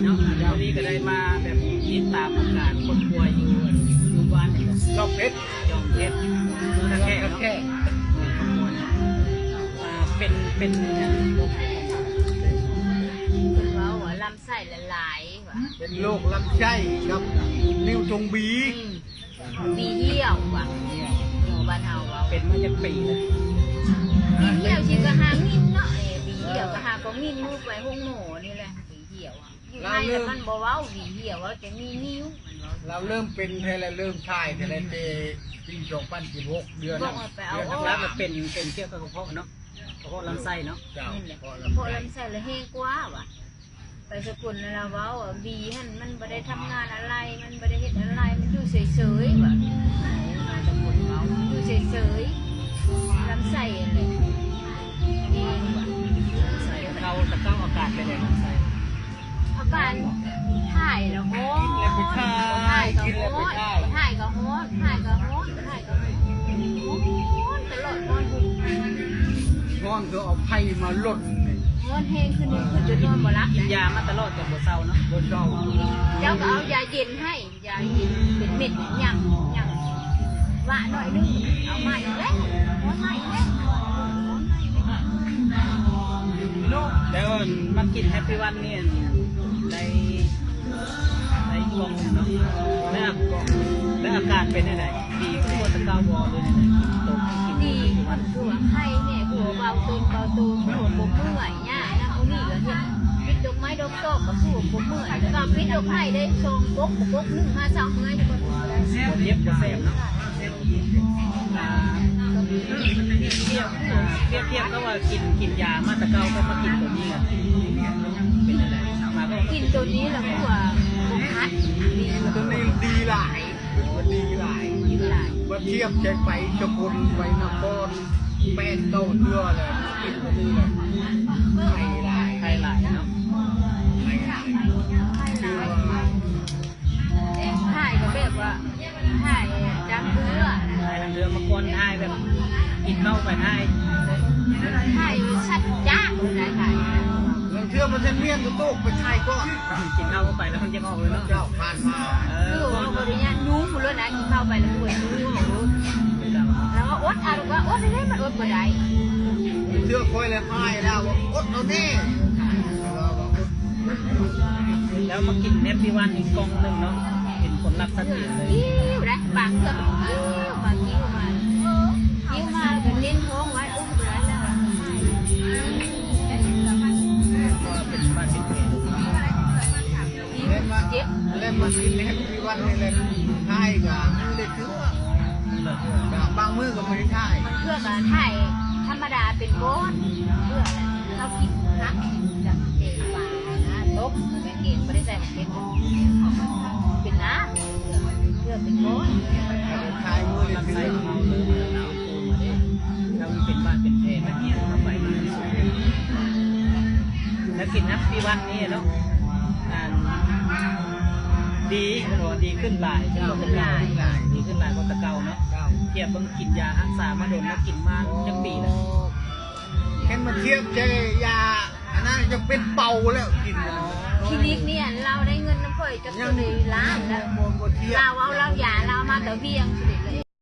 ເນາະ ມື້ນີ້ກໍໄດ້ມາແບບຕິດຕາມອາການຄົນປ່ວຍຢູ່ ຢູ່ບ້ານຈອມເພັດ ຈອມເພັດ ເມືອງທ່າແຂກເນາະ ອ່າ ເປັນ ເປັນຫຍັງ ເພິ່ນເວົ້າວ່າລຳໄສ້ລະລາຍວ່າ ເປັນໂລກລຳໄສ້ກັບນິ້ວຕົງບີ ອືມ ບີຫ່ຽວວ່າ ໝໍບ້ານເຮົາເວົ້າ ເປັນມາຈັກປີແລ້ວ? ບີຫ່ຽວຊິກະຫາມິນເນາະ ເອີ ບີຫ່ຽວກະຫາກໍມິນ ໝູໄປໂຮງໝໍນີ້ແຫຼະ ບີຫ່ຽວ ຢູ່ໄທລະມັນບໍ່ເວົ້າບີຫ່ຽວ ເວົ້າແຕ່ມີນິ້ວ ມັນເວົ້າ ລາວເລີ່ມເປັນແທ້ລະ ເລີ່ມຖ່າຍແທ້ລະ ແຕ່ປີສອງພັນສິບຫົກ ເດືອນ ເດືອນຫຼັກໆ ເປັນ ເປັນກ່ຽວກັບກະເພາະເນາະ ກະເພາະລຳໄສ້ເນາະ ເຈົ້າ ແມ່ນແຫຼະ ກະເພາະລຳໄສ້ລະແຮງກວ່າວ່າ ໄປສະກົນລະລາວເວົ້າວ່າ ບີຫັ້ນມັນບໍ່ໄດ້ທຳງານອະໄລ ມັນບໍ່ໄດ້ເຮັດອະໄລ ມັນຢູ່ເສີຍໆວ່າ ສະກົນເວົ້າ ມັນຢູ່ເສີຍໆ ລຳໄສ້ຫັ້ນແຫຼະ ແຮງວ່າ ລຳໄສ້ ເກົ່າ ແຕ່ເກົ່າອາການເປັນໃດລຳໄສ້? ອາການຖ່າຍລະຮ້ອນ ຖ່າຍກະຮ້ອນ ຖ່າຍກະຮ້ອນ ຖ່າຍກະຮ້ອນ ຖ່າຍກະຮ້ອນ ຮ້ອນຕະຫຼອດ ຮ້ອນ ຮ້ອນຄືເອົາໄຟມາລົນນີ້ ຮ້ອນແຮງຂຶ້ນ ຂຶ້ນຈົນນອນບໍ່ຫຼັບ ກິນຢາມາຕະຫຼອດກໍບໍ່ເຊົາເນາະ ບໍ່ເຊົາ ເຈົ້າກໍເອົາຢາເຢັນໃຫ້ ຢາເຢັນເປັນເມັດ ຫຍັງ ຫຍັງ ວະໜ້ອຍໜຶ່ງ ເອົາມາອີກແລ້ວ ເອົາມາອີກແລ້ວ ແລ້ວມາກິນແຮັບປີ້ວັນນີ້ ໄດ້ ໄດ້ກ່ອງໜຶ່ງເນາະ ແລ້ວ ແລ້ວອາການເປັນຈັ່ງໃດ? ດີຂຶ້ນກວ່າແຕ່ເກົ່າບໍ່ ຫຼືແນວໃດ? ໂຕຂຶ້ນ ກິນດີຂຶ້ນ ຄືວ່າໄຂ້ແນ່ ຄືວ່າເບົາຕົນ ເບົາໂຕ ຄືວ່າບໍ່ເມື່ອຍ ຍາກນະ ມື້ນີ້ກໍເຮັດ ປິດດອກໄມ້ດອກຕອກກໍຄືວ່າບໍ່ເມື່ອຍ ແລ້ວກໍປິດດອກໄມ້ໄດ້ສອງກົກ ກົກໜຶ່ງຫາເຊົ້າເມື່ອຍ ບໍ່ເຈັບບໍ່ແສບເນາະ ອ່າ ປຽບ ປຽບທຽບກັບວ່າກິນ ກິນຢາມາແຕ່ເກົ່າກັບມາກິນໂຕນີ້ ເປັນຈັ່ງໃດ? ມາກໍກິນໂຕນີ້ແລ້ວຄືວ່າບໍ່ຄັນ ໂຕນີ້ດີຫຼາຍ ດີຫຼາຍ ດີຫຼາຍ ວ່າທຽບໃສ່ໄປສະກົນ ໄປນະຄອນ ແປດເກົ້າເທື່ອແລ້ວ ກິນໂຕນີ້ແລ້ວ ໄຄຫຼາຍ ໄຄຫຼາຍເນາະ ໄຄຫຼາຍ ຖ່າຍກໍແບບວ່າ ຖ່າຍຈາກເຮືອ ຖ່າຍທາງເຮືອມາກ່ອນ ຖ່າຍແບບກິນເຂົ້າໄປ ຖ່າຍ ຖ່າຍຊັດຈ້ານນະ ຖ່າຍ ລາງເທື່ອມັນຈະມ້ຽນກະໂຕກໄປຖ່າຍກ່ອນ ກິນເຂົ້າໄປແລ້ວມັນຈະອອກເລີຍເນາະ ເຈົ້າ ຜ່ານມາ ເອີ ຄືວ່າບໍ່ໄດ້ຍາກ ຍຸງພຸ້ນໂລດນະ ກິນເຂົ້າໄປແລ້ວ ໂອ້ຍ ຍຸງ ລາວວ່າອົດ ອາ ລາວວ່າອົດໄດ້ ມັນອົດບໍ່ໄດ້ ເທື່ອຂ້ອຍແລ້ວອ້າຍລາວວ່າອົດເອົາແນ່ ລາວວ່າອົດ ແລ້ວມາກິນແຮັບປີ້ວັນອີກກ່ອງໜຶ່ງເນາະ ເປັນຜົນລັບຊັດເຈນເລີຍ ຫິວໄດ໋ ບາງເທື່ອກໍຫິວ ມາຫິວມາ ຫິວມາແລ້ວກໍເນັ້ນທ້ອງໄວ້ ໂອ້ຍ ບໍ່ໄດ້ແລ້ວ ເປັນບ້ານເປັນແຜນ ເຈັບ ແລ້ວມາກິນແຮັບປີ້ວັນນີ້ແຫຼະ ຖ່າຍກໍມື້ລະເທື່ອ ບາງມື້ກໍບໍ່ໄດ້ຖ່າຍ ບາງເທື່ອກໍຖ່າຍທຳມະດາເປັນກ້ອນ ເພື່ອເຮົາກິນຜັກ ແກງປານະ ຕົກ ແມ່ນເກງ ບໍ່ໄດ້ໃສ່ໝາກເຜັດ ເປັນນ້ຳ ເພື່ອເປັນກ້ອນ ຖ່າຍມື້ລະເທື່ອ ລຳໄສ້ຂອງເຮົາເລີຍ ເຮົາເປັນບ້ານເປັນແຜນ ເຮົາໄປ ແລ້ວກິນແຮັບປີ້ວັນນີ້ເນາະ ອັນ ດີ ເພິ່ນວ່າດີຂຶ້ນຫຼາຍ ເຈົ້າ ດີຂຶ້ນຫຼາຍ ດີຂຶ້ນຫຼາຍກວ່າແຕ່ເກົ່າເນາະ ເຈົ້າ ທຽບເບິ່ງກິນຢາຮັກສາມາດົນແລ້ວ ກິນມາຈັກປີແລ້ວ? ຄັນມາທຽບໃສ່ຢາອັນນັ້ນຈະເປັນເປົາແລ້ວກິນ ຄລີນິກນີ້ ອັນລາວໄດ້ເງິນນຳຂ້ອຍຈັກເທົ່າໃດລ້ານແລ້ວ ບໍ່ ບໍ່ທຽບ ລາວເອົາ ລາວຢາ ລາວເອົາມາແຕ່ວຽງ